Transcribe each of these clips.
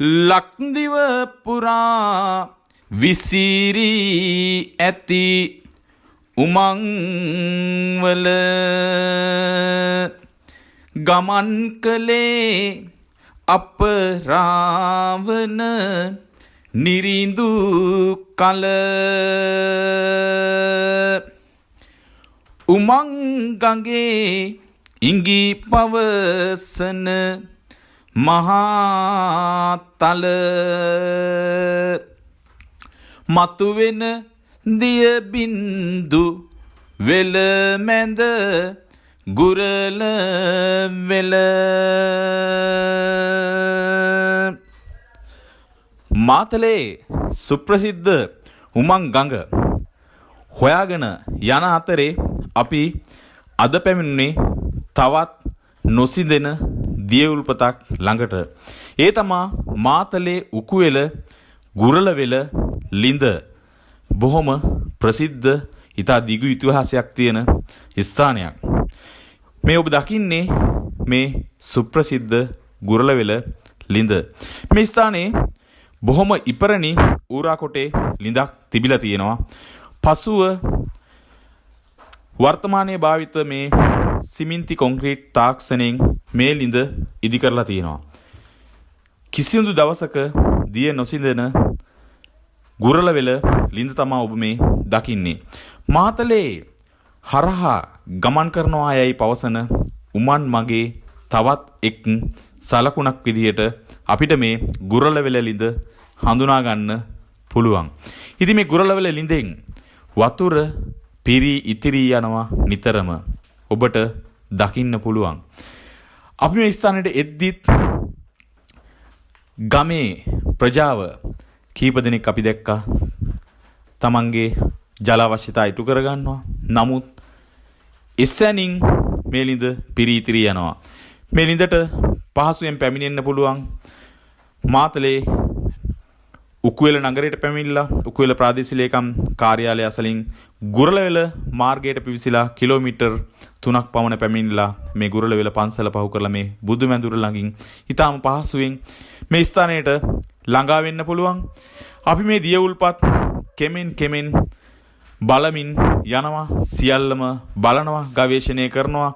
ලක්දිව පුරා විසිරී ඇති උමංවල ගමන් කළේ අප රාවණ නිරිඳු කල. උමං ගඟේ ඉඟි පවසන මහා තල මතුවෙන දිය බින්දු වෙල මැද ගුරල වෙල. මාතලේ සුප්‍රසිද්ධ උමං ගඟ හොයාගෙන යන අතරේ අපි අද පැමිණුනේ තවත් නොසිඳෙන දිය උල්පතක් ළඟට. ඒ තමා මාතලේ උකුවෙල ගුරලවෙල ලිඳ. බොහොම ප්‍රසිද්ධ, ඉතා දිගු ඉතිහාසයක් තියෙන ස්ථානයක්. මේ ඔබ දකින්නේ මේ සුප්‍රසිද්ධ ගුරලවෙල ලිඳ. මේ ස්ථානයේ බොහොම ඉපරණි ඌරාකොටේ ලිඳක් තිබිලා තියෙනවා. පසුව වර්තමානයේ භාවිත මේ සිමෙන්ති කොන්ක්‍රීට් තාක්ෂණයෙන් මේ ලිඳ ඉදි කරලා තියෙනවා. කිසිදු දවසක දිය නොසිඳෙන ගුරලවෙල ලිඳ තමා ඔබ මේ දකින්නේ. මාතලේ හරහා ගමන් කරනවා යයි පවසන උමන් මගේ තවත් එක් සලකුණක් විදිහට අපිට මේ ගුරලවෙල ලිඳ හඳුනා ගන්න පුළුවන්. ඉතින් මේ ගුරලවෙල ලිඳෙන් වතුර පිරී ඉතිරී යනවා නිතරම. ඔබට දකින්න පුළුවන්. අපි මේ ස්ථානෙට එද්දිත් ගමේ ප්‍රජාව කීප දෙනෙක් අපි දැක්කා. තමන්ගේ ජල අවශ්‍යතා ඉටු කරගන්නවා. නමුත් එසැනින් මේ ලිඳ පිරී ඉතිරී යනවා. මේ ලිඳට පහසුවෙන් පැමිණෙන්න පුළුවන්. මාතලේ උකුවෙල නගරයට පැමිණිලා උකුවෙල ප්‍රාදේශීය ලේකම් කාර්යාලය අසලින් ගුරලවෙල මාර්ගයට පිවිසිලා කිලෝමීටර් 3ක් පමණ පැමිණිලා මේ ගුරලවෙල පන්සල පහු කරලා මේ බුදුමැදුර ළඟින් ඉතාම පහසුවෙන් මේ ස්ථානයට ළඟා වෙන්න පුළුවන්. අපි මේ දිය උල්පත් කෙමෙන් කෙමෙන් බලමින් යනවා, සියල්ලම බලනවා, ගවේෂණය කරනවා.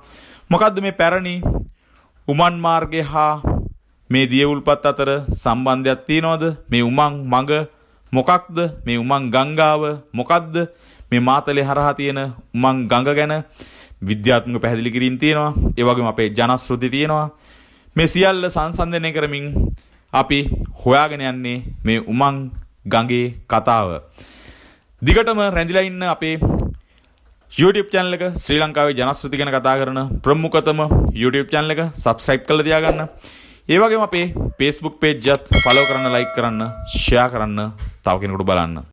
මොකද්ද මේ පැරණි උමන් මාර්ගය හා මේ දිය උල්පත් අතර සම්බන්ධයක් තියෙනවද? මේ උමං මඟ මොකක්ද? මේ උමං ගංගාව මොකක්ද? මේ මාතලේ හරහා තියෙන උමං ගඟ ගැන විද්‍යාත්මක පැහැදිලි කිරීම් තියෙනවා. ඒ වගේම අපේ ජනශ්‍රුති තියෙනවා. මේ සියල්ල සංසන්දනය කරමින් අපි හොයාගෙන යන්නේ මේ උමං ගඟේ කතාව. දිගටම රැඳිලා ඉන්න අපේ YouTube channel එක, ශ්‍රී ලංකාවේ ජනශ්‍රුති ගැන කතා කරන ප්‍රමුඛතම YouTube channel එක subscribe කරලා තියාගන්න. ඒ වගේම අපේ Facebook page එකත් follow කරන්න, like කරන්න, share කරන්න, තව කෙනෙකුට බලන්න.